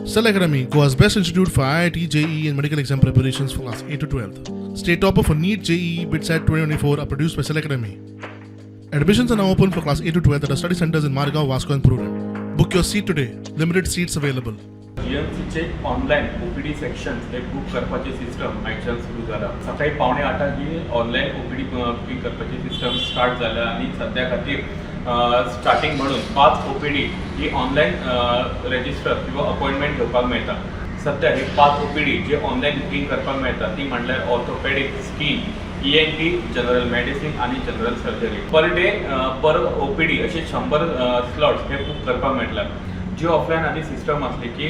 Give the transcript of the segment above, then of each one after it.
Cell Academy, Goa's best institute for IIT, JEE, and medical exam preparations for class 8 to 12. State topper for NEET, JEE, BITSAT 2024 are produced by Cell Academy. Admissions are now open for class 8 to 12 at our study centers in Margao, Vasco, and Prudent. Book your seat today. Limited seats available. जीएमसीचे online OPD section हे book करपाचे system आयच्यान सुरू जाला. सकाळी 7:45 ही online OPD booking करपाची system start जाल्या आनी सद्या खातीर स्टार्टींग म्हणून पांच ओपीडी ही ऑनलायन रेजिस्टर किंवा अपॉयंटमेंट घेवपाक मेळटा. सद्या ही पांच ओपीडी जे ऑनलायन बुकींग करपाक मेळटा ती म्हणल्यार orthopedic, skin, ENT, general medicine आनी general surgery. Per day per OPD असे 100 स्लॉट्स हे बूक करपाक मेळटले. जी ऑफलायन आधी सिस्टम आसली की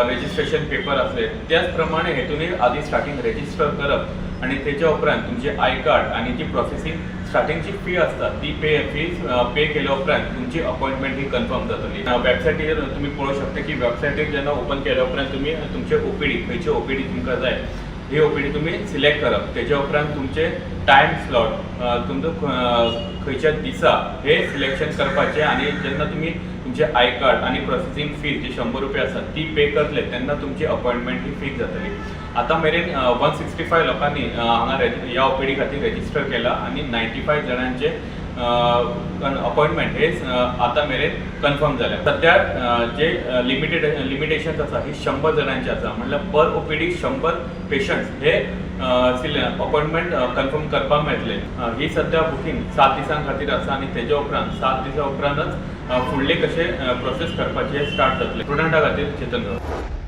रेजिस्ट्रेशन पेपर असले, त्याच प्रमाणे हेतूनय आधी स्टार्टींग रेजिस्टर करप आणि तेच्या उपरांत तुमचे I card आणि जी प्रोसेसिंग स्टार्टिंगची फी आसता ती पे फीज पे केल्या उपरांत तुमची अपॉइंटमेंट ही कन्फर्म जातली. वेबसायटीर तुमी पळोवंक शकता की वेबसायटीर जेन्ना ओपन केल्या उपरांत तुमी तुमचे ओपीडी, खंयचे ओपीडी तुमकां जाय ही ओपीडी तुमी सिलेक्ट करप. तेच्या उपरांत तुमचे टायम स्लॉट, तुमचो खंयच्या दिसा हे सिलेक्शन करपाचें आनी जेन्ना तुमी तुमचे I card आनी प्रोसेसिंग फीज जी 100 रुपया आसा ती पे करतले तेन्ना तुमची अपॉयंटमेंट ही फिक्स जातली. आतां मेरेन 165 लोकांनी हांगा ह्या ओपीडी खातीर रेजिस्टर केला आनी 95 जाणांचे अपॉयंटमेंट हे आतां मेरेन कन्फर्म जाल्या. सद्या जे लिमिटेशन्स आसा ही 100 जाणांचे आसा, म्हणल्यार पर ओपीडी 100 पेशंट्स हे अपॉयंटमेंट कन्फर्म करपाक मेळटले. ही सद्या बुकींग 7 दिसां खातीर आसा आनी तेच्या उपरांत 7 दिसां उपरांतच फुडले कशे प्रोसेस करपाचे स्टार्ट जातले. स्टुडंटा खातीर चेतन गांवस.